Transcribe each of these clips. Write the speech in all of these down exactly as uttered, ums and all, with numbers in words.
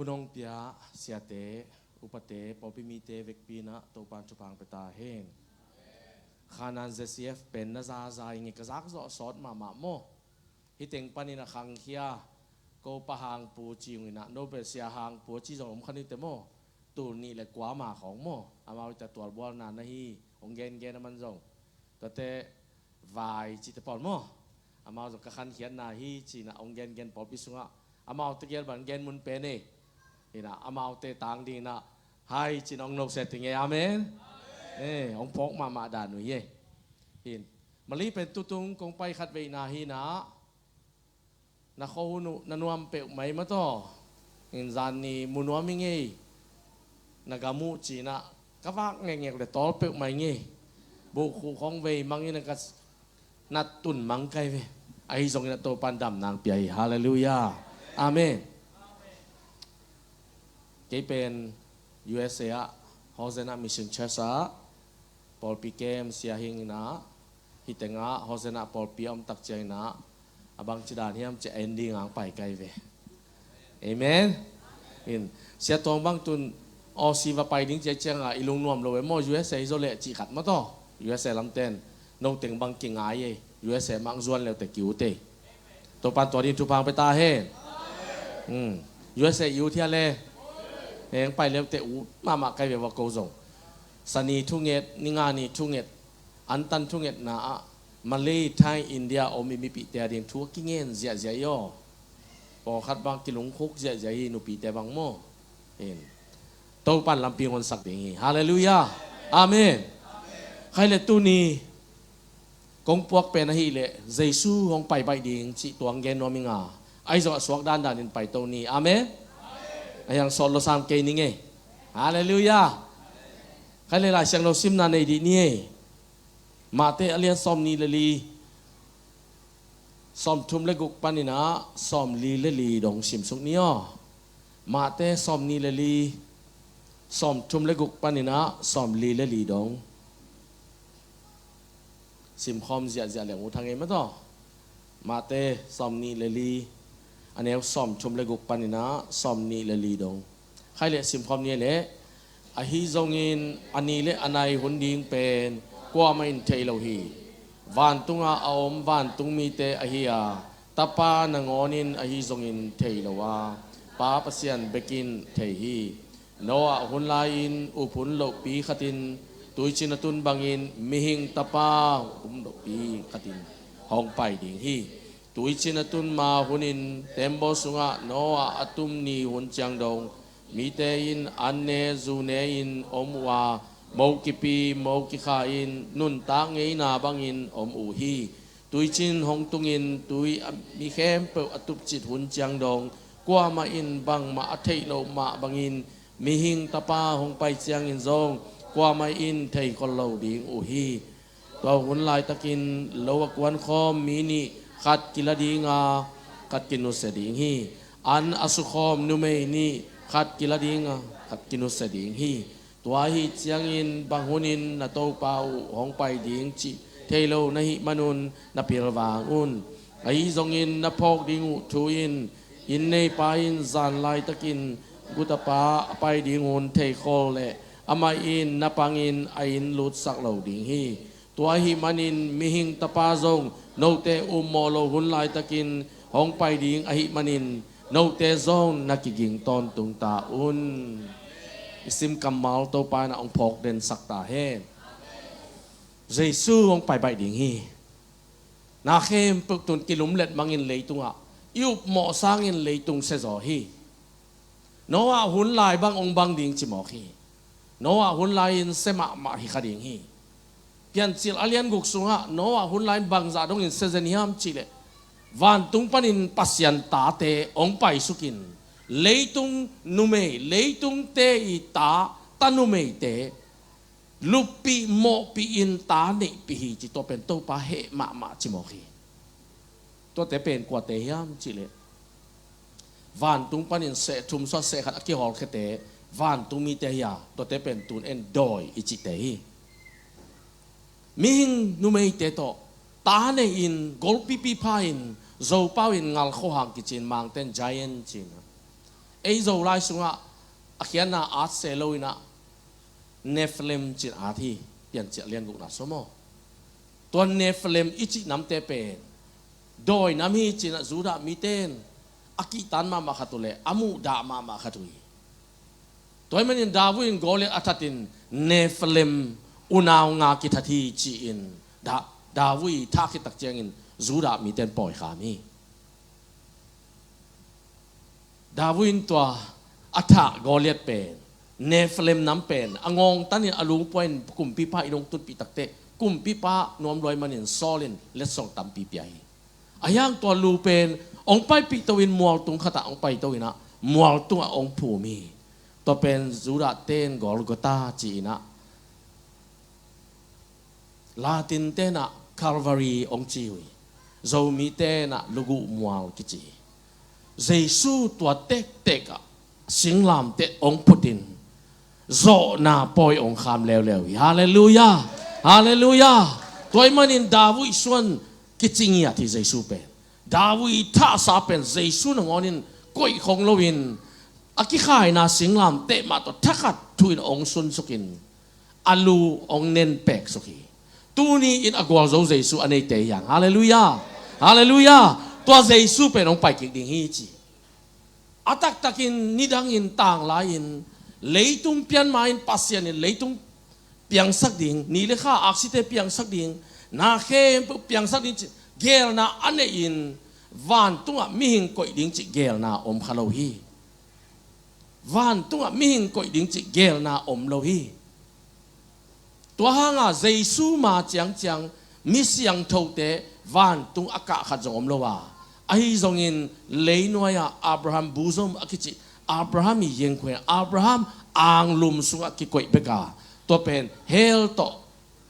Nong pia siate, upate, pawlpi mite vekpi in ah Topan thupha pia ta hen. Khanan Z C F pen na zaza ing e, ka zak zawh sawt mahmah maw? Hih teng panin a khangkhia ko pa Hangpu ci ung in ah, no pen Sia Hangpu ci zong om kha ni te maw? Tul nih le kua ma khawng maw? Amau ita tualbualna na hi, hong gengen a man zong. Tuate vai cite pawl maw? Amau zong ka khankhiatna hi ci-in ah hong gengen pawlpi sungah. Amaute gel bang gen mun pen e. Hi in ah amaute tang ding in ah hai ci-in hong noksia ting e. Amen. Eh, hong phawk mahmah dan uh hi e. Hin. Mali pen tutung kong pai khat veina hi in ah. Na khuahun uh na nuam peuhmah ei maw taw. In zan ni mu nuam ing ei. Na gam uh ci-in ah ka vak ngekngek le tawl peuhmah ing ei. Buhkhuh khawng vei mang in ah ka nat tun mang kai ve. Ahi zongin ah Topan damna hong pia hi. Halleluiah. Amen. Kei pen U S A ah Hosanna Mission Church ah pawlpi kem sia hi ing in ah, hih tengah Hosanna pawlpi a om tak ciangin ah, a bangci dan hiam ci-a en ding hong pai kai ve. Amen. In, Sia Tuang bang tun Aussie va pai ding ci-a ciangah i lungnuam lo e maw, U S A hi zaw leh cih khat maw taw. U S A lamten no teng bang kingai e, U S A mah zuan leute ki ut e. Topan tua ding thupha pia ta hen. Hmm. U S A i ut hia le. Heng pai leute ut mahmah kai ve va ko zong. Sani thunget, ninga ni thunget, antan thungetna ah Malay, Thai, India om i mipihte a ding thu a kingen ziahziah i aw. Pawlkhat bang kilungkhuk ziahziah hi, nupite bang maw. In. Topan lampi honsak ding hi. Halleluiah. Amen. Khai le tuni kong puak pen ahih leh Jesu hong pai baih ding cih tuang gen nuam ing a, ahi zongah suak dandan in paito ni. Amen. Ahi hang sawt lo sam kei ning ei. Halleluiah. Khai le Lai Siangtho simna nei dih ni ei. Mate a lian sawmnih le li, sawmthum le guk panin ah sawmli le li dong simsuk ni aw. Mate sawmnih le li, sawmthum le guk panin ah sawmli le li dong. Simkhawm ziahziah leng uh thang ei maw taw. Mate sawmnih le li, a neu sawmthum le guk panin ah sawmnih le li dong. Khai le simkhawm ni leh, ahi zongin a ni le a nai hun ding pen kuamah in thei lo hi. Vantungah a om vantung mite ahi a, Tapa nangawnin ahi zongin thei lo a, Pa Pasian bekin thei hi. Noah hun lai-in uphun lohpi khatin tuicin a tun bangin mihing Tapa uphun lohpi khatin hong pai ding hi. Tuicin a tun ma hunin tembaw sungah Noah a tum ni hun ciang dong mite in an ne zu ne-in om uh a, mo kipi mo kikha-in nuntak ngeina bangin om uh hi. Tuicin hong tungin tui a mi khempeuh a tupcit hun ciang dong kuamah in bangmah a theih loh mah bangin mihing Tapa hong pai ciangin zong kuamah in thei khol lo ding uh hi. Tua hun laitakin lo a kuankhawm mi nih khat kila ding a, khat kinusia ding hi. An a sukhawm numei nih khat kila ding a, khat kinusia ding hi. Tua ahi ciangin bang hunin na Topa uh hong pai ding cih thei lo na hih manun na pilvang un. Ahi zongin na phawk ding uh thu in, inn neipa in zan laitakin gutapa a pai ding hun thei khol leh amah in na pangin a inn lutsak lo ding hi. Tua ahi manin mihing Tapa zong note ummawh lo hun laitakin hong pai ding ahi manin note zong na kiging tawntung ta un. I sim kammal Topa in ah hong phawk densak ta hen. Jesu hong pai baih ding hi. Na khempeuh tun kilumlet mangin leitungah i upmawh sangin leitung sia zaw hi. Noah hun lai bang hong bang ding ci mawk hi. Noah hun lai-in sia mahmah hi kha ding hi. Piancil a lian guk sungah Noah hun lai-in bangzah dongin sia zen hiam cihleh, vantung panin Pasian tate hong paisukin leitung numei, leitungte i ta, ta numeite luppih mawhpih in ta neihpih hi ci, tua pen Topa heh mahmah ci mawk hi. Tuate pen kuate hiam cihleh, vantung panin seh thum suah seh khat a kihawlkhiate vantung mite hi a, tuate pen tun en dawi i cihte hi. Mihing numeite tawh ta nei-in golpipi pha-in zopau in ngal khuahang kici-in Mangten giant ci-in Ei Zolai sungah a khiatna at se lo inah Nephilim cin at hi. Piancil lian gukna sua maw? Tua Nephilim i cih namte pen dawi nam hi cinah Judah mite in a kihtan mahmah khat uh le a muhdah mahmah khat uh hi. Tua ahih manin David in Goliath a thatin Nephilim unau nga kithat hi ci-in Da-, David i thah khit tak ciangin Judah mite in pawikham hi. David in tua a thah Goliath pen, Nephilim nam pen a ngawngtanin a lungpua in kumpipa i dong tunpih takteh kumpipa nuam luai manin Saul in letsong tampi pia hi. Ahi hang tua lu pen hong paipih to in mualtung khatah hong pai to inah mualtungah hong phum hi. Tua pen Judah ten Golgotha ci inah Latin tenah Calvary hong ci uh hi. Zomi tenah luguh mual kici hi. Jesu tua tektek ah singlamteh hong phutin zawhna pawi hong kham leuleu hi. Halleluiah. Halleluiah. Tua ahih manin David suan kici ngiat hi Jesu pen. David thahsa pen Jesu nangawnin koih khong loin a kikhaina singlamteh mah tawh thakhat thu in hong sunsukin a lu hong nen peksuk hi. Tuni in a gualzo Jesu a neite hi hang. Halleluiah. Halleluiah. Tua Jesu pen hong pai kik ding hi ci. A taktakin nidangin tanglai-in leitung pianma in Pasian in leitung piangsak ding, ni le kha aksite piangsak ding, na khempeuh piangsak ding ci geelna a neihin vantungah mihing koih ding ci geelna om kha lo hi. Vantungah mihing koih ding ci geelna om lo hi. Tua hanga Jesu ma ciangciang mi siangthote vantung a kah khat zong om lo a, ahi zongin leinuai-ah Abraham buzom a kici Abraham i yengkhua Abraham anglum sungah kikoih bek a, tua pen hell tawh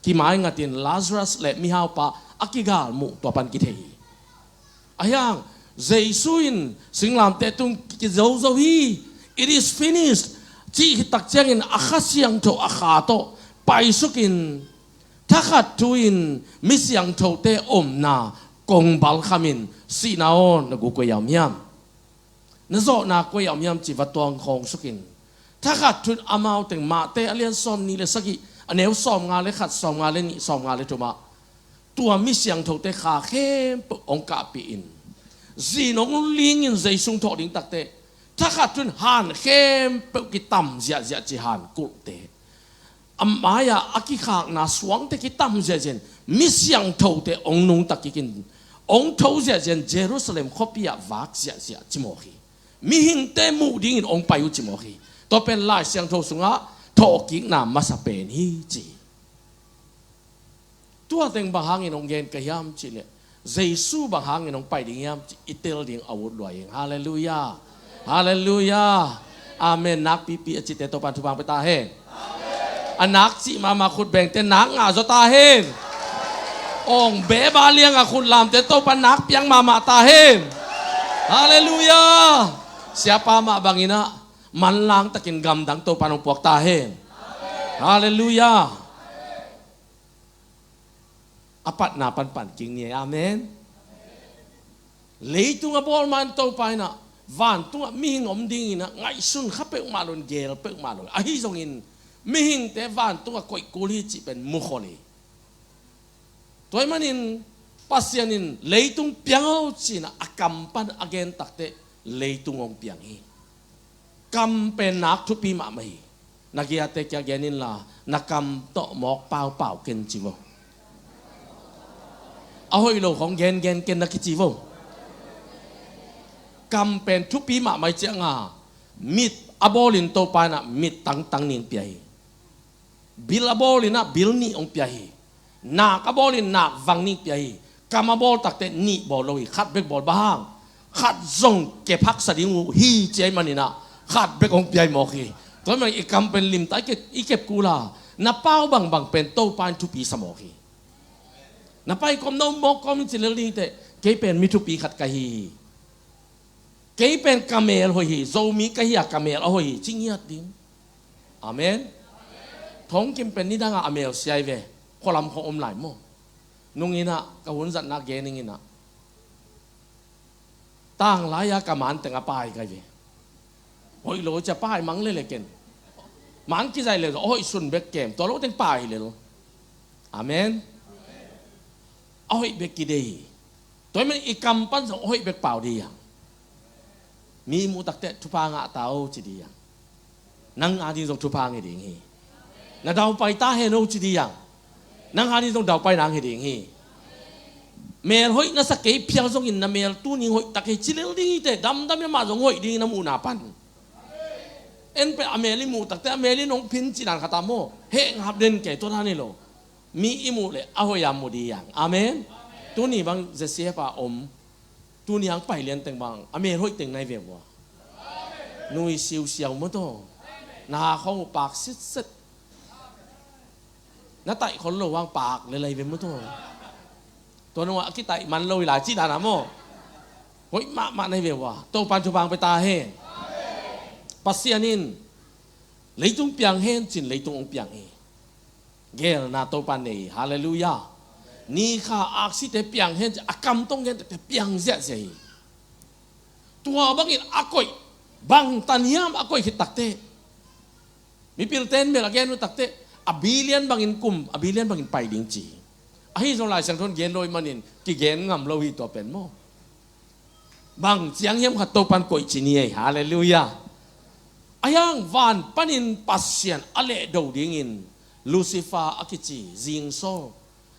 kimaingatin Lazarus le mihaupa a kigalmuh tua pan kithei hi. Ahi hang Jesu in singlamteh tung kizozo hi. It is finished. Cih hi tak ciangin a Kha Siangtho a kha tawh paisukin thakhat thu in mi siangthote omna kong balkhamin sihna aw na gu koi a om hiam? Na zawhna koi a om hiam ci va tuang khawng sukin thakhat thu in amau teng Mate a lian sawm nih le sagih a neu sawm nga le khat sawm nga le nih sawm nga le thumah tua mi siangthote kha khempeuh hong kahpih in zin hong lingin Jesu thawh ding takte thakhat thu in han khempeuh kitam ziahziah ci han kulhte a mai-ah a kikhakna suangte kitam ziahziah in mi siangthote hong nungta kikin hong tho ziahziah in Jerusalem khuapi-ah vak ziahziah ci mawk hi. Mihingte muh dingin hong pai uh ci mawk hi. Tua pen Lai Siangtho sungah thawhkikna masa pen hi ci hi. Tua teng bang hangin hong gen ka hiam cihleh Jesu bang hangin hong pai ding hiam cih i tel ding a ut luai ing. Halleluiah. Halleluiah. Amen. Nakpipi a cihte Topan thupha pia ta hen. A nak cih mahmah khut bengte nak ngah zaw ta hen. Ong beba lianga khut lamte Topan nak piang mahmah ta hen. Halleluiah. Siapa mah banginah manlang takin gamdang Topan hong puak ta hen. Halleluiah. A patna panpan king ni. Amen. Leitung a bawl man Topa inah vantungah mihing om dinginah ngaihsun kha peuhmah lo in geel peuhmah lo in ahi zongin mihingte vantungah koih kul hi cih pen mukhol hi. Tua ahih manin Pasian in leitung piang aw cinah a kam pan a gen takteh leitung hong piang hi. Kam pen nak thupi mahmah hi. Na giate kia gen inla na kam tawh mawk paupau ken ci vo. A hoih lo khong gengen ken na kici vo. Kam pen thupi mahmah hi cianga mit a bawlin Topa inah mit tangtang ning pia hi. Bil a bawlinah bil nih hong pia hi. Nak a bawlin nak vang nih pia hi. Kam a bawl takte nih bawl lo hi. Khat bek bawl bang hang khat zong kep haksa ding uh hi ci ahih maninah khat bek hong pia hi mawk hi. Tua ahih manin i kam pen limta i kep, i kep kula na pau bangbang pen Topa in thupi sa mawk hi. Na pai kawm na um mawk kawm in ci lel ding teh kei pen mi thupi khat ka hi hi. Kei pen ka mel hoih hi, Zomi ka hi a ka mel a hoih hi ci ngiat ding. Amen. Thongkim pen nidangah a mel siai ve. Khualam khong om lai maw? Nunginah ka hun zatna geninginah tanglai-a ka man teng a pai kai ve. Hoih lo cia pai mang lele ken. Mang kizai le a hoih sun bek kem. Tua lo teng pai lel. Amen. A hoih bek kidei. Tua hi man i kam pan zong a hoih bek pau dih hiang. Mi muh takte thupha ngah ta o ci dih hiang. Nang a ding zong thupha ngi ding hi. Na daupai ta hen o ci dih hiang. Nang a ding zong daupai nang hi ding hi. Mel hoih na sa kei phial zongin na mel tuning hoih tak hi ci lel ding hi te, damdam in amah zong hoih ding na muhna pan. En pe a mel i muh takte a mel in hong phin ci dan khat a maw. Heh ngap den kei tua dan hi lo. Mi i muh le a hoih a mu dih hiang. Amen. Tuni bang Z C F a om. Tuni ang pai lian teng bang a mel hoih teng nai ve ua. Nui siusiau maw taw. Na khong uh pak sitset. Na taih khol lo ang pak le lai ve maw taw. Tua nungah a kitaih man lo hi lai ci dan a maw. Hoih mahmah nai ve ua. Topan thupha ang pe ta hen. Pasian in leitung piang hen cin leitung ong piang hi. Gelna Topa nei. Halleluiah. Ni kha aksite piang hen ci a kam tong gen te piang ziahziah hi. Tua bangin a koih bang tan hiam a koih khit takte. Mipil ten bel a gen uh takte a billion bangin kum a billion bangin pai ding ci hi. Ahi zong Lai Siangtho in gen lo hi manin kigen ngam lo hi tua pen maw. Bang ciang hiam khat Topan koih ci ni ei. Halleluiah. A hiang van panin Pasian a lehdo dingin Lucifer a kici zingsawl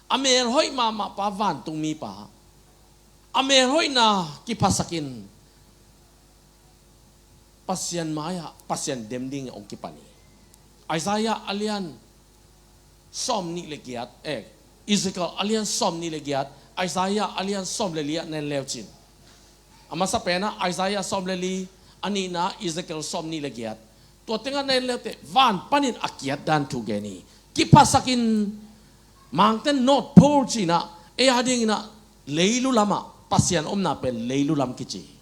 a mel hoih mahmah pa vantung mipa a mel hoihna kiphasakin Pasian mai-ah Pasian dem dingin hong kipan hi. Isaiah a lian sawm nih le giat, eh, Ezekiel a lian sawm nih le giat, Isaiah a lian sawm le li ah nen leucin. A masa penah Isaiah sawm le li, a nihna Ezekiel sawm nih le giat. Tua tengah nen leute van panin a kiat dan thu gen hi. Kiphasakin mangten North Pole cinah ei a dinginah leilu lamah Pasian omna pen leilu lam kici hi.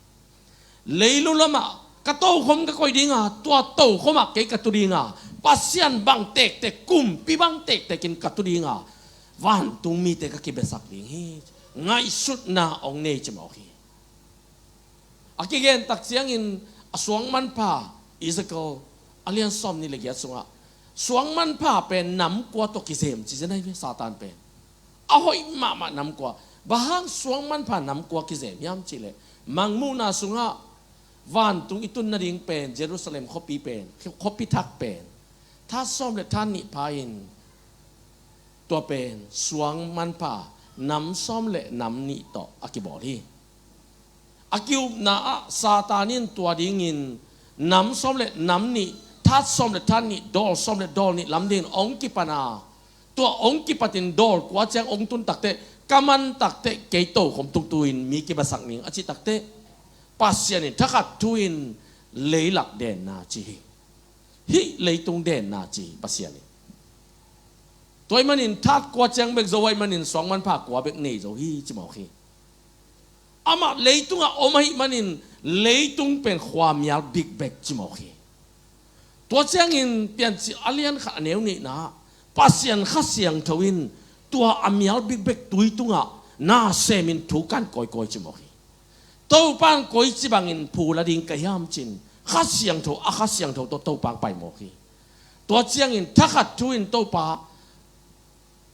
Leilu lamah ka tokhom ka koih dinga, tua tokhomah kei ka tu dinga, Pasian bang tektek, kumpi bang tektekin ka tu dinga, vantung mite ka kibesak ding hi. Ngaihsutna hong nei ci mawk hi. A kigen tak ciangin a suang manpha Ezekiel a lian sawm nih le giat sungah suang manpha pen nam kua tawh kizem ci zen ahi ve Satan pen. A hoih mahmah nam kua. Bang hang suang manpha nam kua kizem hiam cihleh mangmuhna sungah vantung i tun nading pen Jerusalem khuapi pen, khuapi thak pen that sawm le that nih pha in tua pen suang manpha nam sawm le nam nih tawh a kibawl hi. A ki-upna ah Satan in tua dingin nam sawm le nam nih, that sawm le that nih, dawl sawm le dawl nih lam dingin hong kipan a, tua hong kipatin dawl kua ciang hong tun takte, ka man takte kei tokhom tungtu in mi kibasak ning a cih takte, Pasian in thakhat thu in leilak denna ci hi. Hih leitung denna ci hi Pasian in. Tua ahih manin that kua ciang bek zo ahih manin suang manpha kua bek nei zo hi ci mawk hi. Amah leitungah om ahih manin leitung pen khuamial bik bek ci mawk hi. Tua ciangin Piancil a lian khat a neu nihna ah Pasian Kha Siangtho in tua a mial bik bek tui tungah na semin thu kan kawikawi ci mawk hi. Topa in koici bangin phu la ding ka hiam cin Kha Siangtho, a Kha Siangtho tawh Topa in pai mawk hi. Tua ciangin thakhat thu in Topa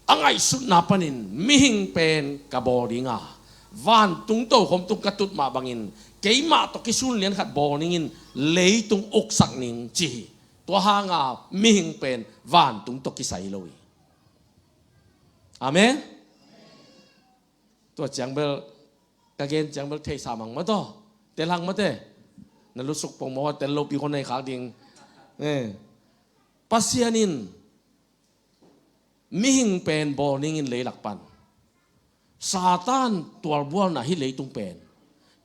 a ngaihsutna panin mihing pen ka bawl dinga, vantung tokhom tung ka tut mah bangin keimah tawh kisun lian khat bawl ningin leitung uksak ning ci hi. Tua hanga mihing pen vantung tawh kisai lo hi. Amen. Tua ciang bel ka gen ciang bel theihsa mang mataw. Tel hang mate. Na lusuk pongmawk a tel lopi khuan nei khak ding. Eh. Pasian in mihing pen bawl ningin leilak pan Satan tualbualna hi leitung pen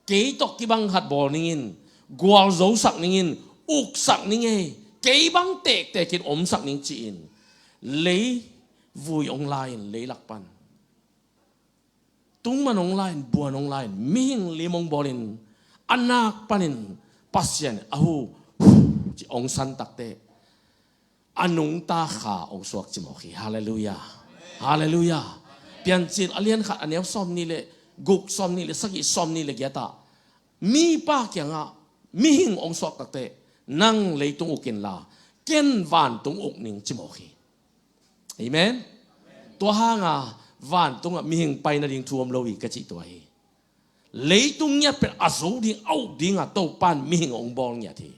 kei tawh kibang khat bawl ningin, gualzosak ningin, uksak ning ei, kei bang tektekin omsak ning ci-in leivui hong la-in leilak pan tungman hong la-in buan hong la-in mihing lim hong bawlin a nak panin Pasian a hu ci hong san takte a nungta kha hong suak ci mawk hi. Halleluiah. Halleluiah. Piancil a lian khat a neu sawm nih le guk, sawm nih le sagih, sawm nih le giatah mipa kiangah mihing hong suak takte Nang leitung uk inla, ken vantung uk ning ci mawk hi. Amen. Tua hanga vantungah mihing pai nading thu om lo hi ka cih tua hi. Leitung ngiat pen a zo ding a uk dinga Topan mihing hong bawl ngiat hi.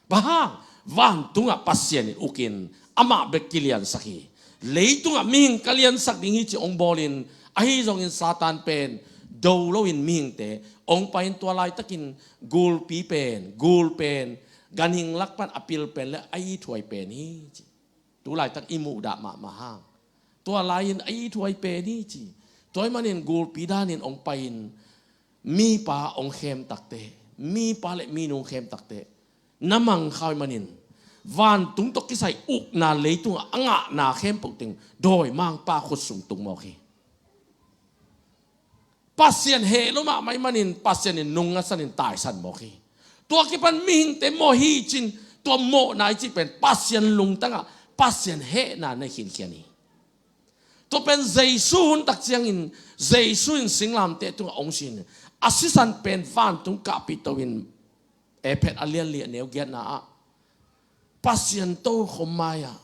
Bang hang? Vantungah Pasian in ukin amah bek kiliansak hi. Leitungah mihing ka liansak ding hi ci hong bawlin, ahi zongin Satan pen do loin mihingte hong pai in, tua laitakin gulpi pen, gul pen, ganhing lak pan a pil pen le a ithuai pen hi ci. Tu laitak i muhdah mahmah hang. Tua lai-in a ithuai pen hi ci. Tua ahih manin gulpi danin hong pai-in mipa hong khem takteh, mipa le minu hong khem takteh, na mangkha uh ahih manin vantung tawh kisai ukna leitungah a ngahna khempeuh teng dawimangpa khut sung tung mawk hi. Pasian heh lo mahmah ahih manin Pasian in nung a sanin taisan mawk hi. Tua kipan mihingte mawh hi cin, tua mawhna i cih pen Pasian lungtangah Pasian hehna na khinkhian hi. Tua pen Jesu hun tak ciangin, Jesu in singlamteh tungah hong sin, a sisan pen vantung kahpih to-in, Ephet a lianli a neu giatna ah, Pasian tokhom mai-ah,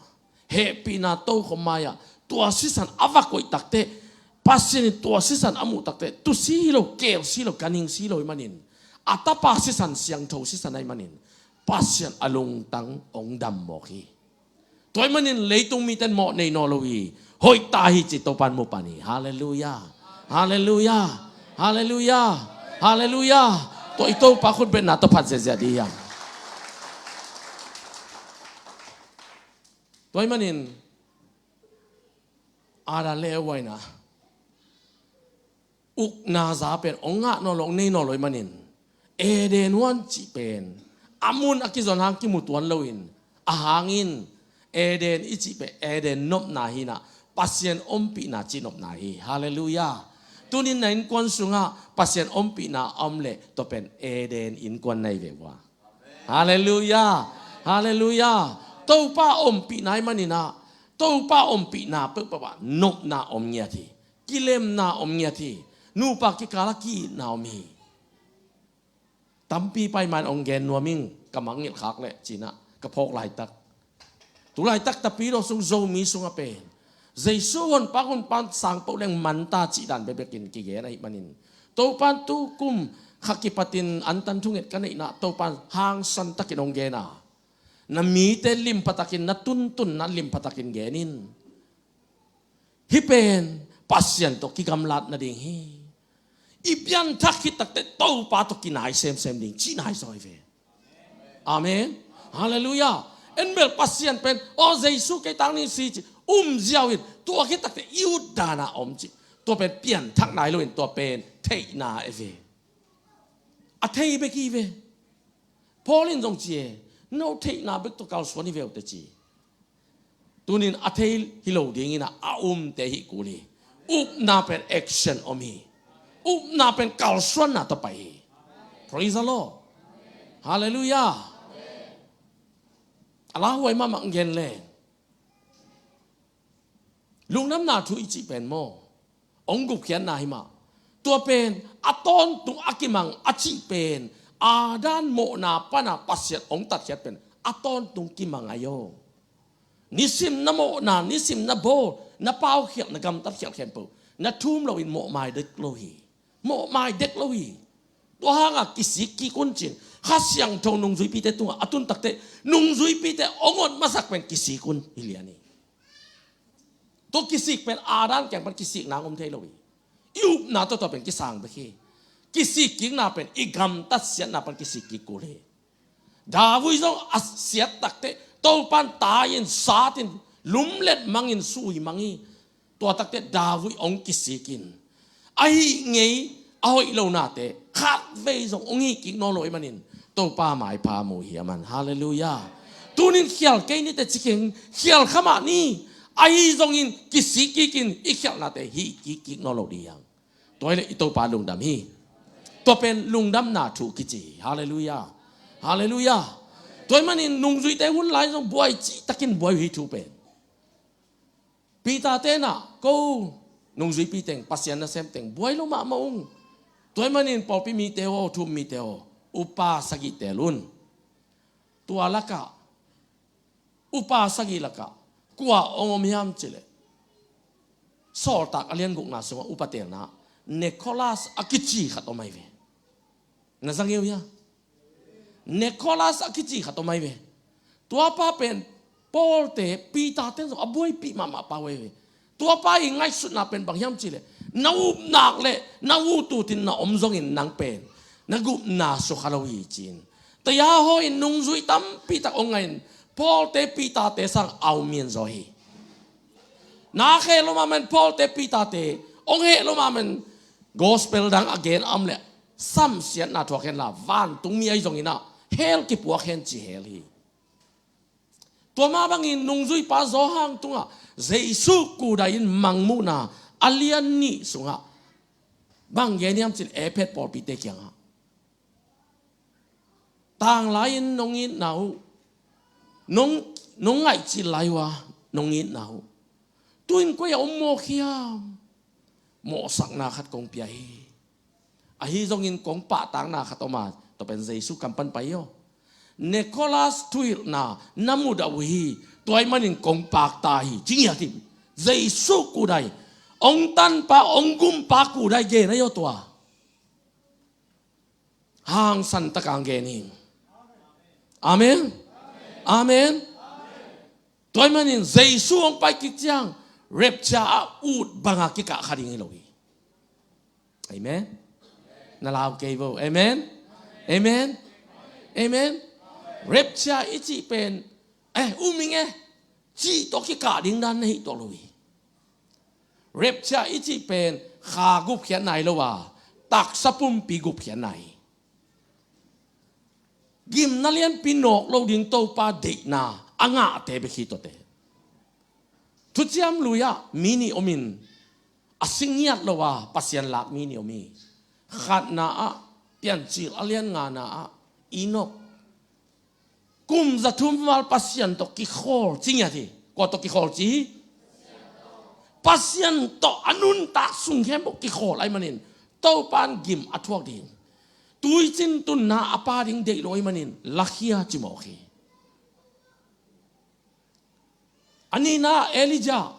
hehpihna tokhom mai-ah tua sisan a va koih takteh, Pasian in tua sisan a muh takteh, tuusi hi lo, kelsi hi lo, ganhingsi hi lo ahih manin, a Tapa sisan, siangtho sisan ahih manin Pasian a lungtang hong dam mawk hi. Tua ahih manin leitung mite in mawh nei nawn lo hi. Hoih ta hi ci Topan mu pan hi. Halleluiah. Halleluiah. Halleluiah. Halleluiah. Tua i Topa khutbetna tawh phat ziahziah dih hiam? Tua ahih manin Adam le Eva in a ukna za pen hong ngah nawn lo, hong nei nawn lo ahih manin, Eden huan cih pen a mun a kizon hang kimu tuan loin, a hangin Eden i cih pen Eden nopna hi-in a, Pasian ompihna cih nopna hi. Halleluiah. Tunin na innkuan sungah Pasian ompihna a om leh, tua pen Eden innkuan na hi ve ua. Halleluiah. Halleluiah. Topa ompihna ahih manin a, Topa ompihna peuhpeuh ah nopna om ngiat hi. Kilemna om ngiat hi. Nupa kikal ah ki-itna om hi. Tampi pai man hong gen nuam ing, ka mangngilh khak leh ci-in a ka phawk laitak. Tu laitak Tapidaw sung Zomi sungah pen Jesu honpa, honpa sangpeuh leng man ta cih dan bekbekin kigen ahih manin, Topan tu kum kha kipatin antan thunget ka neihna, Topan hangsan takin hong gen a, na mite limpha takin, na tuntunna limpha takin gen in. Hih pen Pasian tawh kigamlat nading hi. I pianthak khit takteh Topa tawh kinai semsem ding cihna hi zaw hi ve. Amen. Halleluiah. En bel Pasian pen, aw Jesu kei tang ning si ci, um ziau in, tua khit takteh i ut dan a om ci. Tua pen pianthakna hi loin tua pen theihna hi ve. A thei bek hi ve. Paul in zong ci e, no theihna bek tawh kalsuan hi ve uh teh ci. Tunin a thei hi lo dingin a, a umte hih kul hi. Upna pen action om hi. Upna pen kalsuanna tawh pai hi. Praise the Lord. Halleluiah. A lauhuai mahmah gen leng, lungdamna thu i cih pen maw, hong gupkhiatna hi mah. Tua pen a tawntung a kimang a cih pen, Adam mawhna pana Pasian hong tatkhiat pen a tawntung kimang ahi aw. Nisim na mawhna, nisim na bawl, na paukhialh, na gamtat khialh khempeuh na thum loin mawhmai dek lo hi. Mawhmai dek lo hi. Tua hanga kisik kik un cin, Kha Siangtho nungzuipite tungah a tun takteh, nungzuipite hong ot masak pen kisik un hi lian hi. Tua kisik pen Adam kiang pan kisikna hong om thei lo hi. I upna tawh tua pen kisang bek hi. Kisik kikna pen i gamtat siatna pan kisik kik kul hi. David zong a siat takteh Topan tai-in, sat-in, lumlet mangin, sui mang hi. Tua takteh David hong kisik in, a hih ngei a hoih lonate khatvei zong hong hih kik nawn lo ahih manin Topa maipha mu hi a man. Halleluiah. Tunin khial kei ni teh ci keng, khial kha mah ni. Ahi zongin kisik kik in, i khialhnate hih kik kik nawn lo ding hi hang. Tua hi leh i Topa lungdam hi. Tua pen lungdamna thu kici hi. Halleluiah. Halleluiah. Tua ahih manin nungzuite hun lai zong buai cihtakin buai uh hi thu pen. Peter te in a, ko nungzuipi teng, Pasian nasem teng buai lo mahmah ung. Tua ahih manin pawlpi mite aw, thu-um mite aw, upa sagih teel un. Tua lakah upa sagih lakah kua hong om hiam cih leh, Sawltak a lian gukna sungah upa teelna Nicholas a kici khat om ahi ve. Na za ngei uh hia? Nicholas a kici khat om ahi ve. Tua pa pen Paul te, Peter ten zong a buaipih mahmah pa uh ahi ve. Tua pa i ngaihsutna pen bang hiam cih leh, na upna leh na ut utin na om zongin nang pen na gupna sukha lo hi ci-in, taya hawi in nungzui tampi tak hong ngah in, Paul te Peter te sang au mian zaw hi. Na heh lo mahmah in Paul te Peter te, hong heh lo mahmah in gospel dang a gen a om leh samsiatna thuak hen la, vantungmi ahi zongin ah hell kipuak hen ci hell hi. Tua mah bangin nungzuipa Johan tungah Jesu kudai in Mangmuhna a lian nih sungah bang gen hiam cih leh, Efesa pawlpite kiangah, tanglai-in nong itna uh, nong, nong ngaihcil lai uh a nong itna uh, tu-in koi-ah om mawk hiam? Mawhsakna khat kong pia hi. Ahi zongin kong pahtakna khat om a, tua pen Jesu kam pan pai hi aw. Nicholas thuhilhna na mudah uh hi, tua ahih manin kong pakta hi, ci ngiat hi. Jesu kudai, hong tanpa, hong gumpa kudai gen ahi aw tua. Hangsan takin gen hi. Amen. Amen. Tua ahih manin Jesu hong pai kik ciang rapture a ut banga kikah kha ding hi lo hi. Amen. Na lau kei vo. Amen. Amen. Amen. Rapture i cih pen, eh, um ing e, cih tawh kikah ding dan na hi tuak lo hi. Rapture i cih pen kha gupkhiatna hi lo a, taksa pumpi gupkhiatna hi. Gimna lianpi nawk lo ding Topa deihna a ngahte bek hi tuate. Thuciam Lui-ah mi nih om in, a si ngiat lo a Pasian lak mi nih om hi. Khatna ah, Piancil a lian ngana ah, Enok, kum za thum val Pasian tawh kikhawl ci ngiat hi. Kua tawh kikhawl ci hi? Pasian tawh a nuntak sung khempeuh kikhawl ahih manin Topa in gim a thuak ding, tuicin tunna a pia ding deih lo ahih manin lakhia ci mawk hi. A nihna Elijah.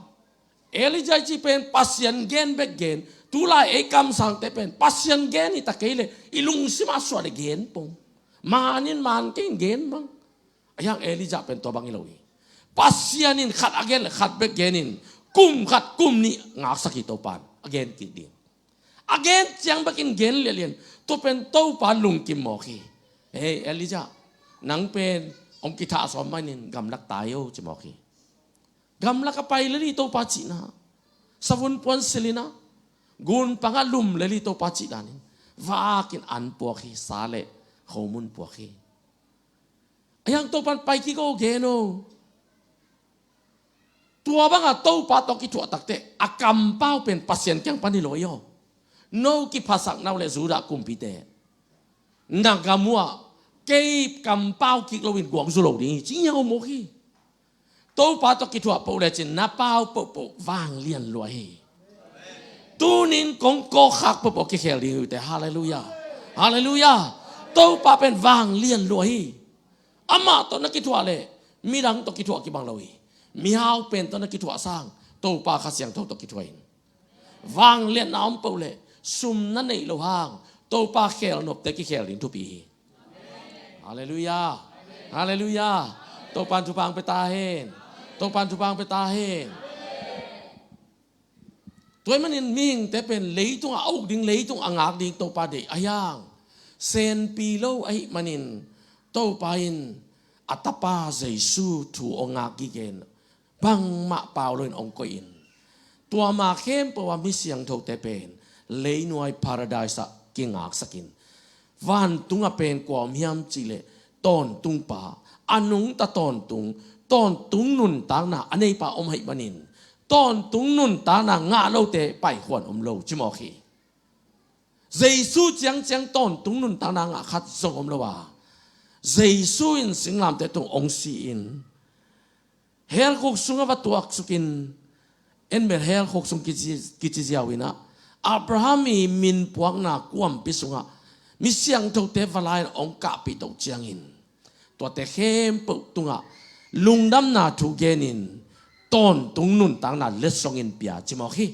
Elijah i cih pen Pasian gen bek gen. Tulai ei kamsangte pen Pasian gen hi ta kei leh i lungsim ah suah leh gen pong. Man in man kei in gen bang. Ahi hang Elijah pen tua bang hi lo hi. Pasian in khat a gen leh khat bek gen in, kum khat kum nih ngaksak hi Topa in, a gen kik ding. A gen ciang bekin gen liatliat in, tua pen Topa lungkim mawk hi. Hei Elijah, nang pen hong kithah sawm manin gamlak tai o ci mawk hi. Gamlak a pai lel hi Topa cihna. Savun puan sil in a, gunpang ah lum lel hi Topa cih danin. Vakin an puak hi, sa leh khomun puak hi. Ahi hang Topa in pai kik o, gen o. Tua banga Topa tawh kithuah takteh a kampau pen Pasian kiang pan hi lo hi aw. No kiphasak na uh leh Judah kumpite, na gam uh ah kei kampau kik loin guangzu lo ding hi, ci ngiau mawk hi. Topa tawh kithuah peuh lecin na pau peuhpeuh vanglian lua hi. Tunin kong kawkkhak peuhpeuh kikhel ding hi uh teh. Halleluiah. Halleluiah. Topa pen vanglian lua hi. Amah tawh na kithuah leh midang tawh kithuah kibang lo hi. Mihau pen tawh na kithuah sang Topa Kha Siangtho tawh kithuah in. Vangliatna om peuh leh sum na neih loh hang Topa khelnopte kikhel ding thupi hi. Halleluiah. Halleluiah. Topa in thupha hong pia ta hen. Topa in thupha hong pia ta hen. Tua ahih manin mihingte pen leitungah a uk ding, leitungah a ngak ding Topa deih ahi hang, senpi lo ahih manin Topa in a Tapa Jesu thu hong ngak gige in, bangmah pau loin hong koih in, tua ma khempeuh ah mi siangthote pen leinuai paradise ah kingaksak in, vantungah pen kua om hiam cih leh tawntungpa, a nungta tawntung, tawntung nuntakna a neipa om ahih manin, tawntung nuntakna ngah lote paikhuan om lo ci mawk hi. Jesu ciangciang tawntung nuntakna ngah khat zong om lo a, Jesu in singlamteh tung hong si-in, hell khuk sungah va tuaksukin, en bel hell khuk sung kici, kici ziau in ah, Abraham i minpuakna kuampi sungah mi siangthote va la-in hong kahpih toh ciangin, Tuate khempeuh tungah lungdamna thu genin tawntung nuntakna letsongin pia ci mawk hi.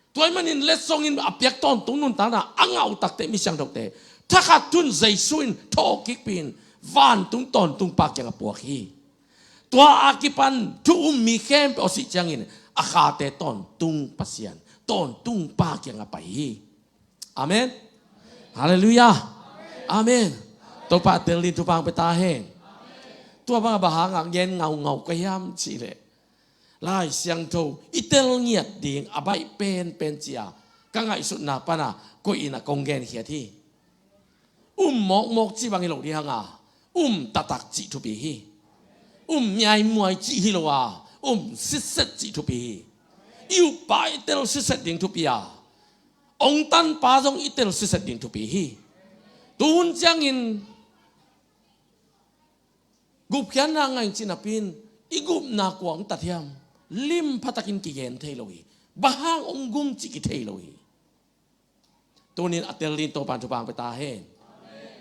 Tua ahih manin letsongin a piak tawntung nuntakna a ngah uh takteh mi siangthote thakhat thu-in Jesu in thawhkikpih in vantung tawntungpa kiangah puak hi. Tua a kipan thu um mi khempeuh a sih ciangin a khate tawntung Pasian, tawntungpa kiangah pai hi. Amen. Halleluiah. Amen. Topa a tel ding thupha hong pia ta hen. Tua bang a bang hangah gen ngaungau ka hiam cihleh, Lai Siangtho i tel ngiat ding a baih penpen ci-a ka ngaihsutna pana koih in a kong genkhiat hi. Um mawkmawk cih bang hi lo ding hanga, um taktak cih thupi hi. Um miaimuai cih hi lo a, um sitset cih thupi hi. I uppa i tel sitset ding thupi a, ong tanpa zong i tel sitset ding thupi hi. Tuhun ciangin gupkhiatna ngaih cih napi-in i gupna kua ong tat hiam, lim phatakin kigen thei lo hi. Bang hang ong gum cih kithei lo hi. Tunin a tel ding Topan thupha hong pia ta hen.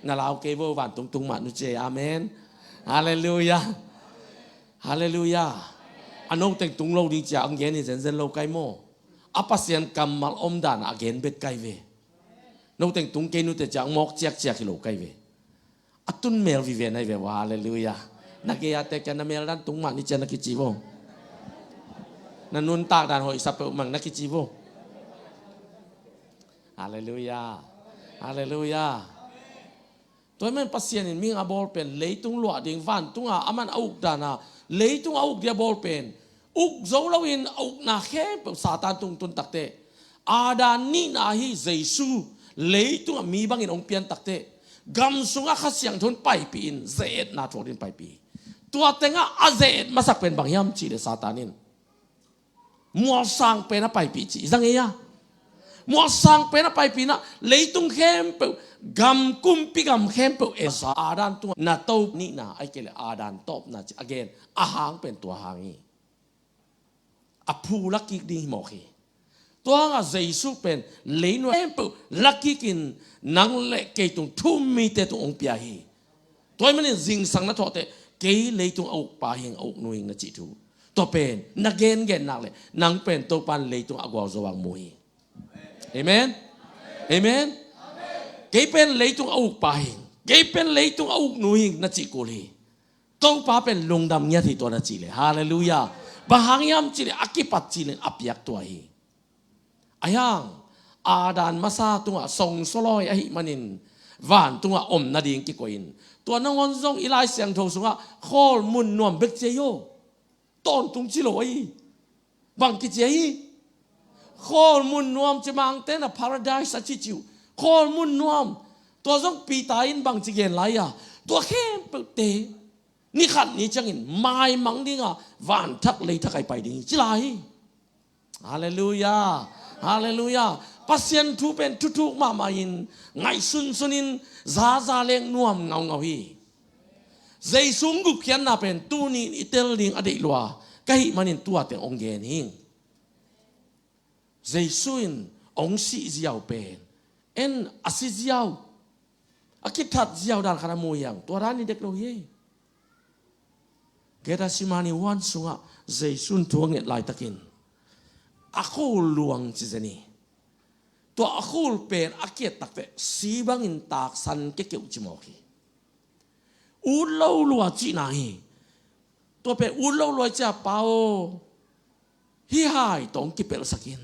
Na lau kei vo, vantung tung mah nu ci ei. Amen. Halleluiah. Halleluiah. A noteng tung lo ding ci-a ong gen hi zenzen lo kai maw. A Pasian kammal omdan a gen bek kai ve. Noteng tung kei nute ci-a ong mawk ciakciak hi lo kai ve. A tun mel vive nai ve vo. Halleluiah. Na gei-a te kia na mel dan tung mah ni ci-a na kici vo. Na nuntak dan hoihsa peuhmah na kici vo. Halleluiah. Halleluiah. Tua ahih manin Pasian in mihing a bawl pen leitung luah ding, vantunga aman a uk dana leitung a uk ding a bawl pen uk zo loin a ukna khempeuh Satan tung tun takteh, Adam nihna ahi Jesu leitungah mi bangin hong pian takteh, gam sungah Kha Siangtho in paipih in ze-etna thuak dingin paipih hi. Tua tengah a ze-et masak pen bang hiam cihleh Satan in mualsang pen a paipih ci i za ngei a. Mualsang pen a paipih inah leitung khempeuh, gam kumpi gam khempeuh etsa Adam tungah na to nihna ahih kei leh Adam tawpna ci a gen a hang pen tua hang hi. A phu lakik ding hi mawk hi. Tua hangah Jesu pen leinuai khempeuh lakikin nang le kei tung thu-um mite tung hong pia hi. Tua ahih manin zingsang na thuakteh kei leitung a ukpa hing, a uknu hing na cih thu, tua pen na gengen nak leh nang pen Topan leitung a gualzo hang mu hi. Amen. Amen. Kei pen leitung a ukpa hing, kei pen leitung a uknu hing na cih kul hi. Topa pen lungdam ngiat hi tua na cih leh. Halleluiah. Bang hang hiam cihleh a kipat cilin a piak tua hi. Ahi hang Adam masa tungah songsualawi ahih manin vantungah om nading kikoihin, tua nangawn zong i Lai Siangtho sungah khawl mun nuam bek ci ahi aw. Tawntung ci lo ahi. Bang kici ahi? Khawl mun nuam ci, Mangte in a paradise a ci ci uh. Khawl mun nuam. Tua zong Peter in bangci gen lai a, tua khempeuhte ni khat ni ciangin maimang dinga vanthak leithak ah i pai ding hi ci lai hi. Halleluiah. Halleluiah. Pasian thu pen thuthuk mahmah in, ngaihsunsun in, zaza leng nuam ngaungau hi. Jesu hong gupkhiatna pen tuni in i tel ding a deih lua ka hih manin tua teng hong gen hing. Jesu in hong sih ziau pen, en a si ziau, a kithat ziau dan khat a mu hi hang, tua dan hi dek lo hi. Gethsemane huan sungah Jesu in thu a nget laitakin a khul luang ci zen hi. Tua a khul pen a kiat takteh si bangin taksan kekeuh ci mawk hi. Ut lo lua cihna hi. Tua pen ut lo lua i ci a, Pa aw, hih hai tawh hong kipelhsak in.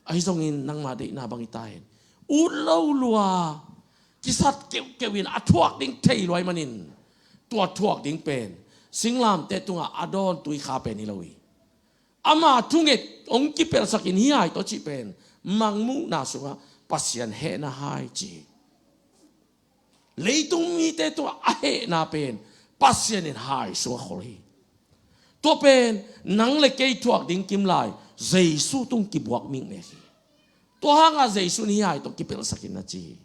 Ahi zongin nangma deihna bang hi ta hen. Ut lo lua, kisat keuhkeuh in a thuak ding thei lua ahih manin, tua thuak ding pen singlamteh tungah a dawn tuikha pen hi lo hi. Ama thunget hong kipelhsak in hih hai tawh cih pen mangmuhna sungah Pasian hehna hai ci hi. Leitung mite tungah a hehna pen Pasian in hai sungah khol hi. Tua pen nang le kei thuak ding kimlai Jesu tung kibuak mikmek hi. Tua hangah Jesu in hih hai tawh kipelhsak in na ci hi.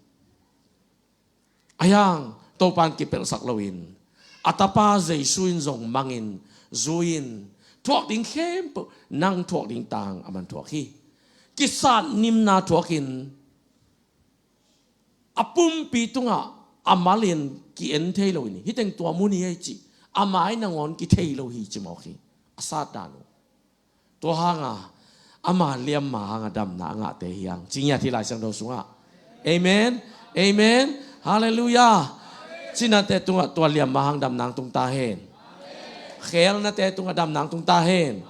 Ahi hang Topa in kipelhsak loin, a Tapa Jesu in zong mangin, zui-in, thuak ding khempeuh, nang thuak ding tang aman thuak hi. Kisat nimna thuakin a pumpi tungah a malin ki-en thei lo in, hih teng tua mun hi ei cih a mai nangawn kithei lo hi ci mawk hi. A satdan uh. Tua hanga ama liamma hanga damna a ngahte hi hang. Ci ngiat hi Lai Siangtho sungah. Amen. Amen. Halleluiah. Cinate tungah tua liamma hang damna hang tung ta hen. Khelnate tungah damna hang tung ta hen.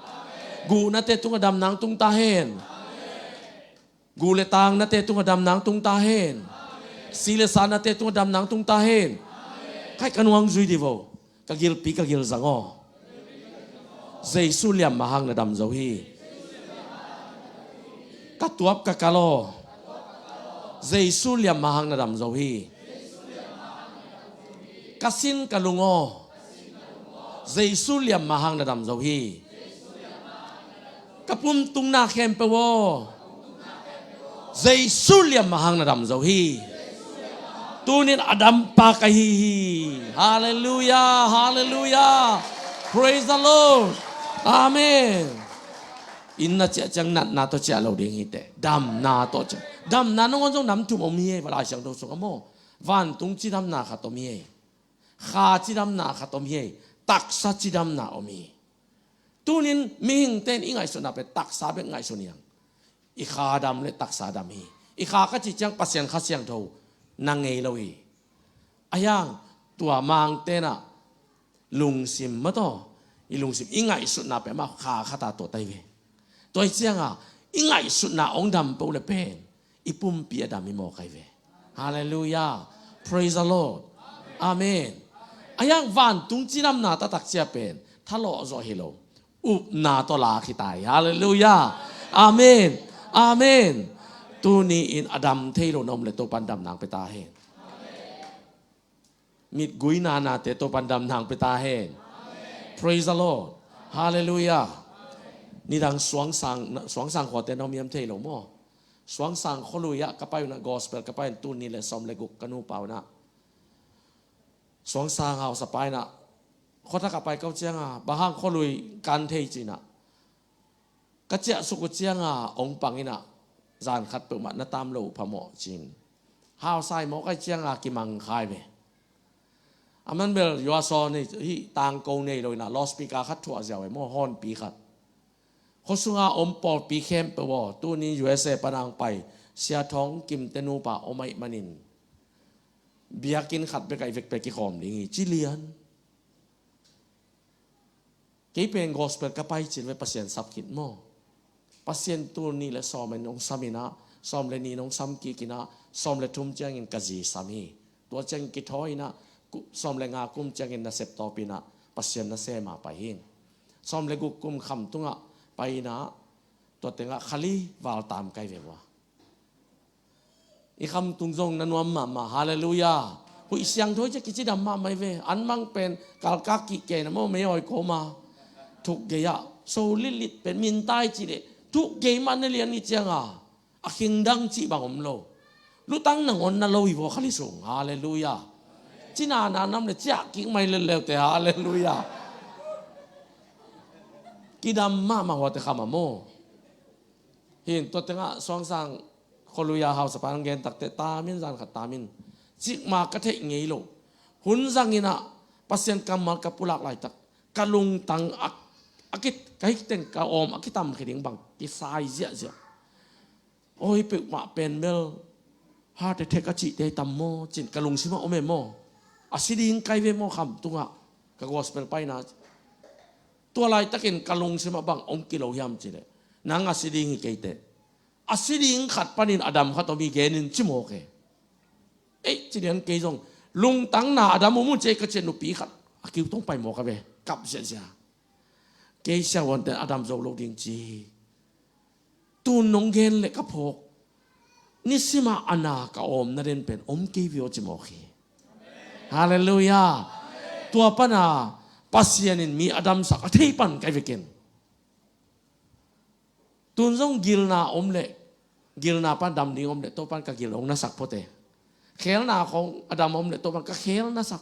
Guhnate tungah damna hang tung ta hen. Gu le tangnate tungah damna hang tung ta hen. Si le sanate tungah damna hang tung ta hen. Khai ka nuang zui di vo. Ka gilpi ka gilzang aw. Jesu liamma hang na dam zo hi. Ka tuap ka kal aw. Jesu liamma hang na dam zo hi. Ka sin ka lung aw. Jesu liamma hang na dam zo hi. Ka pumtungna khempeuh aw. Jesu liamma hang na dam zo hi. Tunin a dampa ka hi hi. Halleluiah, halleluiah. Praise the Lord. Amen. Inn na ciah ciang natna tawh ciah lo ding hi teh. Damna tawh ciah. Damna nangawn zong nam thum om hi ei, Lai Siangtho sungah maw. Vantung cidamna khat om hi ei. Kha cidamna khat om hi ei. Taksa cidamna om hi. Tunin mihingte in i ngaihsutna pen taksa bek ngaihsun hi hang. I kha dam le taksa dam hi. I kha ka cih ciang Pasian Kha Siangtho na ngei lo hi. A hiang tua Mangte in ah lungsim mataw, i lungsim i ngaihsutna pen amah kha khat a tuat hi ve. Tua hi cianga i ngaihsutna hong dam peuh le pen i pumpi a dam hi mawk hi ve. Halleluiah. Praise the Lord. Amen. A hiang vantung cidamna taktak cia pen thalawh zawh hi lo. Upna tawh lak hi ta hi. Halleluiah. Amen. Amen. Tuni-in a dam thei lo na om le Topan damna hong pia ta hen. Mitguina nate Topan damna hong pia ta hen. Praise the Lord. Halleluiah. Nidang suangsang, suangsang khuate na om hiam thei lo maw? Suangsang khualui ah ka pai un ah, gospel ka pai un, tul nih le sawm le guk ka nupa un ah. Suangsang hausapa in ah, khuathak a pai ko cianga, bang hang khualui kan thei ci-in ah. Ka ciahsuk uh cianga hong pang in ah, zan khat peuhmah na tam lo uh phamawh ci-in. Hausa hi mawk ahih cianga kimang kha hi ve. A man bel yuasaw nei, hih tangko nei lo in ah, loudspeaker khat thuah ziau hi maw, hornpi khat. Khuasunga om pawlpi khempeuh aw, tuni-in U S A pan hong pai Sia Thawng Kimte nupa om ahih manin biakinn khat bek ah i vekpi a kikhawm ding hi ci lian. Kei pen gospel ka pai cin ve, Pasian sap khit maw. Pasian tul nih le sawm in hong sam in ah, sawm le nih in hong sam kik in ah, sawm le thum ciangin ka zi sam hi. Tua ciangin kithawi in ah, ku-, sawm le nga kum ciangin nasep tawpin ah Pasian nasem a pai hi. Sawm le guk kum Khamtungah pai in ah, tua tengah Khali valtam kai ve ua. I Khamtung zong na nuam mahmah. Halleluiah. Huih siangtho hi cia kicidam mahmah hi ve. An mang pen kalkak kik kei na maw, mei awi kawma. Thuk gei ah so litlit pen mintai cih leh thuk gei mah na lian hi cianga a khingdang cih bang om lo. Lutang nangawn na lo hi vaw Khali sung. Halleluiah. Cina na nam le ciah kik mai lelleute. Halleluiah. Kidam mahmah huate kham a maw. Hin tua tengah suangsang khualui a hausapa in gen takteh, tamin, zan khat tamin, cikmah ka theih ngei lo. Hun zangin ah Pasian kammal ka pulak laitak ka lungtang a, a ki, ka hih teng ka awm a kitamkhia ding bang kisai ziahziah. Awi peuhmah pen bel heart attack a cihte tam maw ci-in ka lungsimah om e maw. A si ding kai ve maw Khamtungah ka gospel paina. Tua laitakin ka lungsimah bang om kilo hiam cih leh, nang a si ding hi kei teh. A si ding khat panin a dam khat om hi genin ci mawk e. Ei, ci lian kei zong lungtang na a dam om un ci ei ka ci a, nupi khat a kiu tawh pai mawk a ve, kap ziahziah. Kei siavuante a dam zo lo ding ci hi. Tun nong gen leh ka phawk. Nisimah a na ka awmna den pen om kei viau ci mawk hi. Halleluiah. Tua pana Pasian in mi a damsak a thei pan kai vekin. Tun zong gilna om leh, gilna pan dam ding om leh Topan ka gil hong nasak phot e. Khelna khong a dam om leh Topan ka khel nasak.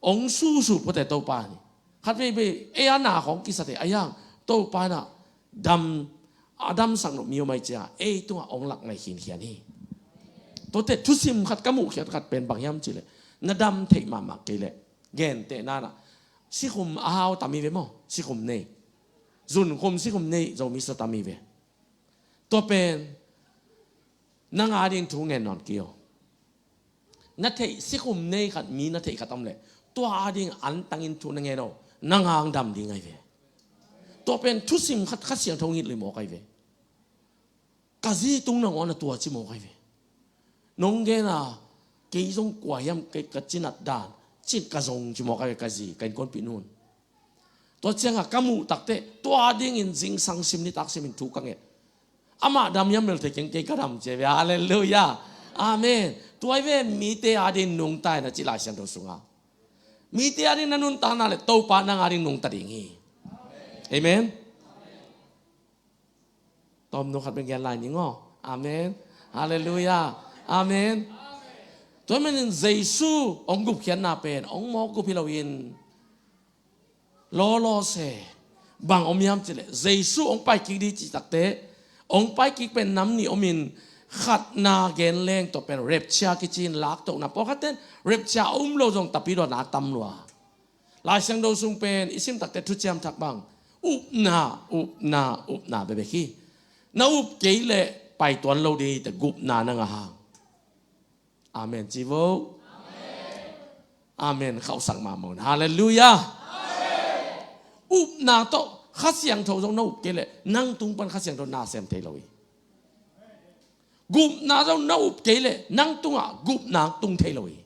Hong susu phot e Topa hi. Khat veivei ei a na khong kisat e, a hiang Topa in ah dam, a damsak nop mi om ahih ciangin ei tungah hong lak ngai khinkhian hi. Tuate thusim khat ka muh khiat khat pen bang hiam cihleh, na dam theih mahmah kei leh, gentehna nah, sikhum a hau tam hi ve maw, sikhum nei, zunkhum sikhum nei Zomi sa tam hi ve. Tua pen nang ading thu ngen nawn kei aw. Na theih sikhum nei khat, mi na theih khat om leh, tua ading antangin thu na ngen aw, nang hang dam ding ahi ve. Tua pen thusim khat Kha Siangtho ngit lui mawk ahi ve. Ka zi tung nangawn a tua ci mawk ahi ve. Nong gen a, kei zong kua hiam, kei ka cinat dan, cin ka zong ci mawk ahi ve ka zi, ka innkuanpih nun. Tua ciangah ka muh takteh, tua dingin zingsang sim nitak simin thu ka nget. Amah dam hiam bel thei keng, kei ka dam ci ahi ve. Halleluiah. Amen. Tua hi ve, mite ading nungta in a ci Lai Siangtho sungah. Mite ading na nuntakna leh Topa nang ading nungta ding hi. Amen. Tawmno khat bek gen lai ning aw. Amen. Halleluiah. Amen. Tua manin Jesu hong gupkhiatna pen hong mawk gup hi loin, lawlaw se, bang om hiam cihleh, Jesu hong paikik ding cih takteh, hong paikik pen nam nih omin, khatna gen leng, tua pen rapture kici in, laktohna. Pawlkhatten rapture a um lo zong tapidaw na tam lua. Lai Siangtho sung pen i sim takteh Thuciam Thak bang, upna, upna, upna bekbek hi. Na up kei leh pai tuan lo ding hi teh, gupna na ngah hang. Amen ci vo. Amen. Khauhsak mahmah un. Halleluiah. Upna tawh Kha Siangtho zong na up kei leh, nang tung pan Kha Siangtho na sem thei lo hi. Gupna zong na up kei leh, nang tungah gupna tung thei lo hi.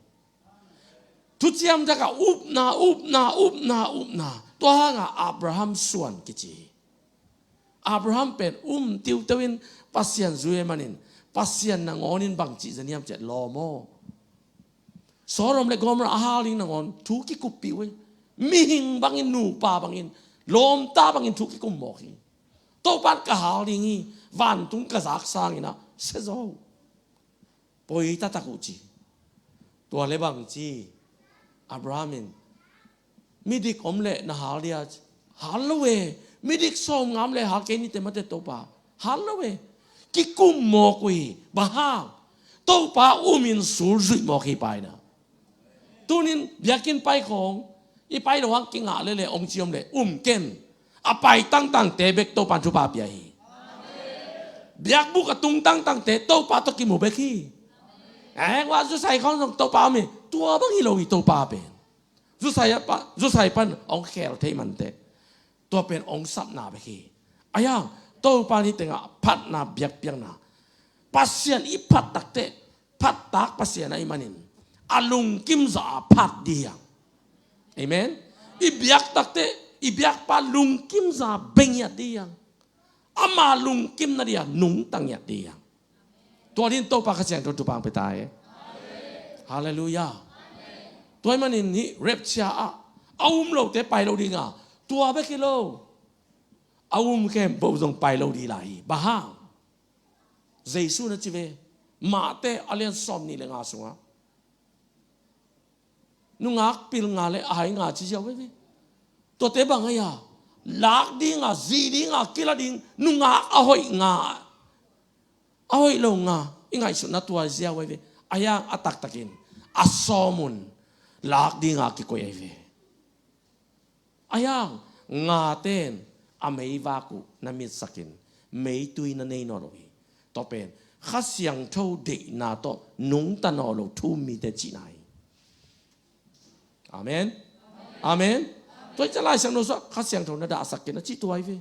Thuciam Thak ah upna, upna, upna, upna. Tua hangah Abraham suan kici hi. Abraham pen um tiuteu in Pasian zui ahih manin, Pasian nangawnin bangci zen hiam cihleh, lawm aw, Sodom leh Gomorrah a hal ding nangawn thu kikuppih uh hi. Mihing bangin, nupa bangin, lawmta bangin thu kikum mawk hi. Topa in ka hal ding hi, vantung ka zak sangin ah, sia zaw, poi taktak uh ci. Tua leh bangci, Abraham in, midik om leh na hal dia? Hal lo e. Midik sawmnga om leh hal kei ni teh, mate Topa. Hal lo e. Kikum mawk uh hi. Bang hang? Topa umin sul zuih mawk hi, pai na. Tunin biakinn pai khawng, i pai loh hang kingah lel e hong ci om leh, um ken. A pai tangtangte bek Topa in thupha pia hi. Biakbuk a tung tangtangte Topa tawh kimu bek hi. Eng, tua zusai khawng zong Topa om hi. Tua bang hi lo hi Topa pen. Zusai a pa, zusai pan hong khel thei manteh, tua pen hong sapna bek hi. Ahi hang, Topa in hih tengah phatna biakpiakna, Pasian i phat takteh, phattak Pasian ahih manin, a lungkimza a phat ding hi hang. Amen. I biak takteh, i biakpa lungkimza beng ngiat ding hi hang. Ama lungkimna dia nungta ngiat ding hi hang. Tua dingin Topa Kha Siangtho in thupha hong pia ta hen. Halleluiah. Tua ahih manin hih rapture ah a um lote pai lo ding a, tua bek hi lo, a um khempeuh zong pai lo ding lai hi. Bang hang? Jesu in a ci ve, Mate a lian sawmnih leh nga sungah, nungak pil nga leh a hai nga ci ziau veve. Tuate bang ahi a? Lak ding a, zi ding a, kila ding, nungak a hoih nga, a hoih lo nga, i ngaihsutna tua ziau veve. Ahi hang a taktakin, a sawm un, lak ding a kikoih ahi ve. Ahi hang, ngate in a meivak uh na mitsakin, meitui na nei nawn lo hi. Tua pen Kha Siangtho deihna tawh nungta nawn lo thu-um mite cihna hi. Amen. Amen. Tua hi ciang Lai Siangtho sungah Kha Siangtho na dahsak ken a cih tua hi ve.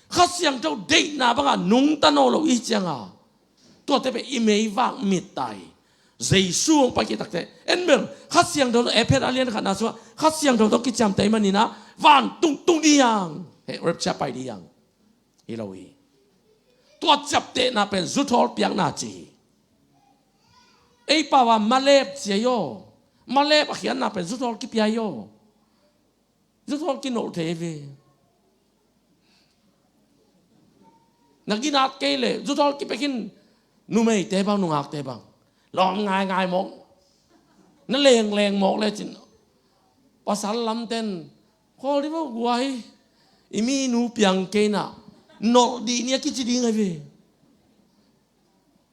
Kha Siangtho deihna bangah nungta nawn lo i hih ciangin, tuate pen i meivak mit ta hi. Jesu hong pai khit takteh, en bel, Kha Siangtho, Efesa a lian khatna sungah, Kha Siangtho tawh kiciamteh ahih manin ah, vantung tung ding hi hang. Heh, rapture pai ding hi hang. Hi lo hi. Tua ciaptehna pen zuthawl piakna ci hi. Ei pau ah malep ci ahi aw. Malep a khiatna pen zuthawl kipia hi aw. Zuthawl kinolh thei ve. Na ginat kei leh zuthawl kipia khin, numeite bang, nungakte bang, lawm ngaingai mawk, na lengleng mawk lecin, pasal lamten, khawl dih vo guai, i minu piang kei na, nolh dih ni a kici ding ahi ve.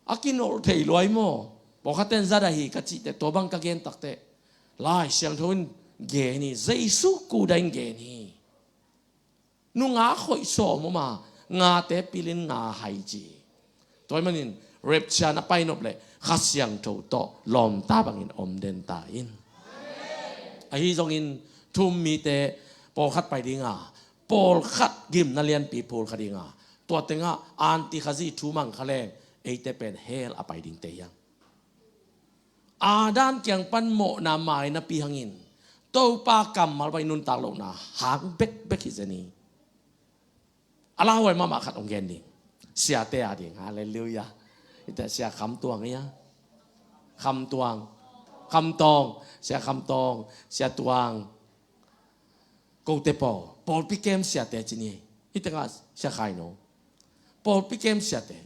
A kinolh thei luai maw? Pawlkhatte in zada hi ka cihte, tua bang ka gen takteh, Lai Siangtho in gen hi, Jesu kuda in gen hi. Nungak hoih sawm om a, ngate pilin nga hai ci. Tua ahih manin rapture na pai nop leh Kha Siangtho tawh lawmta bangin om den ta in. Ahi zongin thu-um mite pawlkhat pai ding a, pawlkhat gimna lianpi phul kha ding a, tua tengah Antikhrist thu mang kha leng eite pen hell a pai dingte hi hang. Adam kiang pan mawhna mai napi hangin Topa kammal bang i nuntak lohna hang bekbek hi zen hi. A lauhuai mahmah khat hong gen ding. Siate a ding. Halleluiah. Hite Sia Kham Tuang hi a. Kham Tuang. Kham Tawng. Sia Kham Tawng. Sia Tuang. Kote pawl. Pawlpi kem siate ci ni. Hih tengah Sia Khai No. Pawlpi kem siate.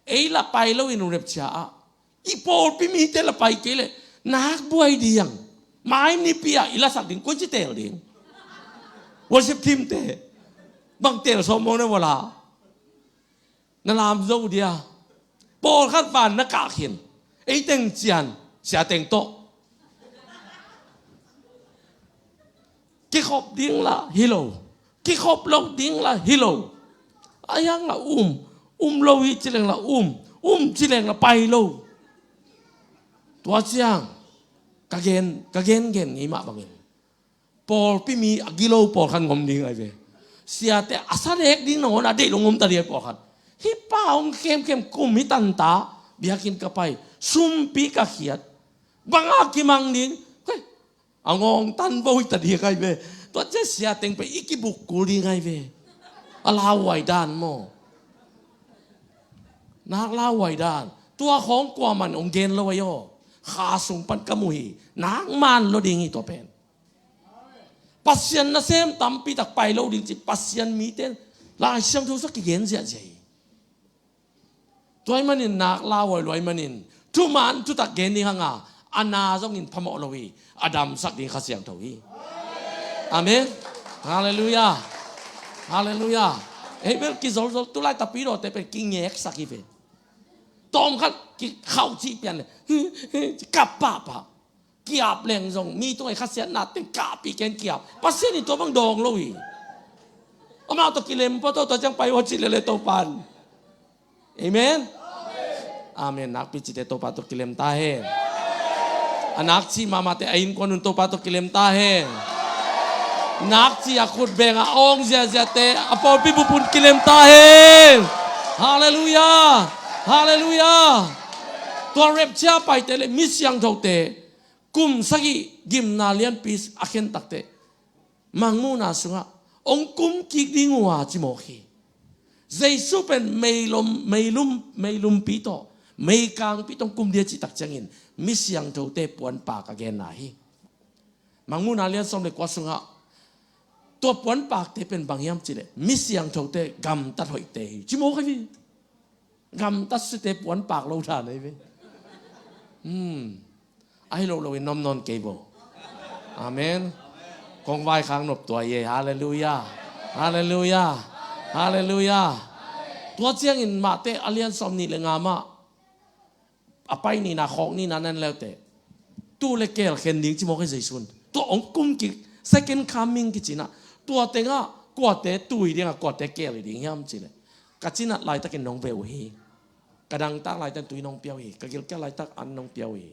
Ei la pai loin rapture ah, i pawlpi mite la pai kei leh nak buai ding. Mai nipi ah i lasak ding, koi ci teel ding? Worship team te. Bang teel sawm maw na wala. Na lam zo dia. Pawlkhat van na kah khin. Ei teng cian, sia teng tawh. Kikhop ding la hi lo. Kikhop lo ding la hi lo. A hiang la um. Um lo hi ci leng la um. Um ci leng la pai lo. Tua ciang ka gen, ka gen gen ngei mah bangin pawlpi mi a gilo pawlkhat ngom ding ai ve. Siate a sa dek ding nangawn a deih lo ngom ta ding ai pawlkhat. Hih pa hong khemkhem kum hi tanta, biakinn ka pai, sumpi ka khiat. Bang a kimang ding? Hei, a ngawng tan bo hi ta ding ai ve. Tua ciang sia teng pen i kibuk kul ding ai ve. A lauhuai dan maw? Nak lauhuai dan. Tua khawng kuaman hong gen lo ai aw. Kha sung pan ka mu hi. Nak man lo ding hi tua pen. Pasian nasem tampi tak pai lo ding ci Pasian mite in Lai Siangtho sung kigen ziahziah hi. Tua ahih manin nak lauhuai lua ahih manin thuman thutak gen ding hang a, a na zongin phamawh lo hi. A damsak ding Kha Siangtho hi. Amen. Halleluiah. Halleluiah. Ei bel kizolzol, tulai tapidawte pen kingeksak hi ve. Tawmkhat kikhauh cih pian le kap pahpah. Kiap leng zong mi tungah i khasiatna teng kahpih ken kiap. Pasian in tua bang dawng lo hi. Amau tawh kilem pah, tua tawh ciang pai uh a cih lele Topan. Amen. Amen. Nakpi cite Topa tawh kilem ta hen. A nakci mahmahte a innkuan un Topa tawh kilem ta hen. Nakci a khut beng a awng ziahziahte a pawlpi bup un kilem ta hen. Halleluiah. Halleluiah. Tua rapture paite le mi siangthote kum sagih gimna lianpi a khen takteh Mangmuhna sungah hong kum kik ding uh a ci mawk hi. Jesu pen meilom, meilum, meilumpi tawh, meikangpi tawh hong kum ding a cih tak ciangin mi siangthote puanpak a genna hi. Mangmuhna lian sawm le kua sungah tua puanpakte pen bang hiam cih leh mi siangthote gamtat hoihte hi ci mawk hi. Gamtat site puanpak lo dan ahi ve. Hmm. Ahi lo loin nom nawn kei bo. Amen. Kong vaikhak nop tua hi e. Halleluiah. Halleluiah. Halleluiah. Tua ciangin Mate a lian sawm nih le nga mah a pai nihna khawk nihna nan leute tu le keel khen ding ci mawk hi Jesu in. Tua hong kum kik second coming kici-in ah tua tengah kuate tu hi ding a kuate keel hi ding hiam cih leh ka cinat laitakin nong ve uh hi. Ka dangtak laitak tui nong pia uh hi. Ka gilkial laitak an nong pia uh hi.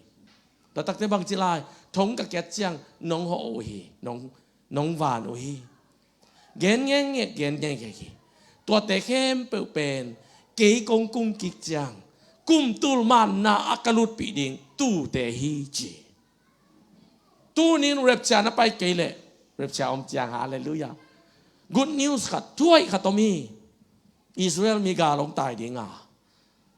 Tua takte bangci lai thong ka kiat ciang nong hawh uh hi. Nong, nong van uh hi. Gen ngekngek, gen ngekngek hi. Tuate khempeuh pen kei kong kum kik ciang kum tul manna a ka lutpih ding tute hi ci. Tunin rapture na pai kei leh rapture om ciang, halleluiah, good news khat, thuaih khat om hi. Israel mi gal hong tai ding a,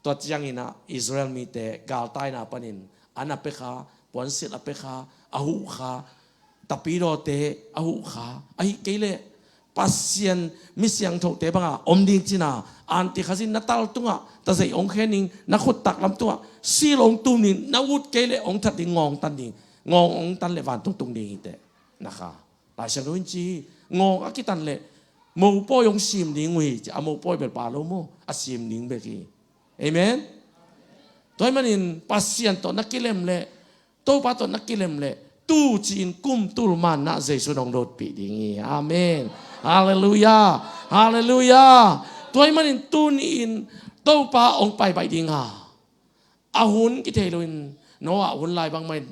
tua ciangin ah Israel mite galtaina panin an a pia kha, puansilh a pia kha, a huh kha, tapidawte a huh kha, ahih kei leh Pasian mi siangthote banga om ding cihna, Antikhrist in na tal tungah tazei hong khen ding, na khuttak lam tungah sil hong tum ding, na ut kei leh hong that ding, ngawng tan ding, ngawng hong tan leh vantung tung ding hi teh. Na kha Lai Siangtho in ci hi, ngawng a kitan leh mopawi hong sim ding uh hi ci, a mopawi bel pa lo maw, a sim ding bek hi. Amen. Tua ahih manin Pasian tawh na kilem leh, Topa tawh na kilem leh, tu ci-in kum tul manna Jesu in hong lutpih ding hi. Amen. Halleluiah. Halleluiah. Tua ahih manin tuni-in Topa hong pai baih ding a, a hun kithei loin, Noah hun lai bangmah in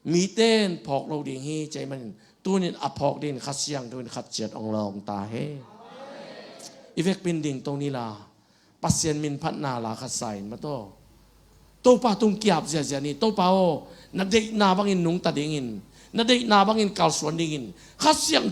mite in phawk lo ding hi, ci ahih manin tuni-in a phawk dingin Kha Siangtho in khat ciat hong lawng ta hen. I vekpi-in dingto ni la, Pasian min phatna la khat sa in maw. Topa tung ki-ap ziahziah ni. Topa aw, na deihna bangin nungta dingin, na deihna bangin kalsuan dingin Kha Siang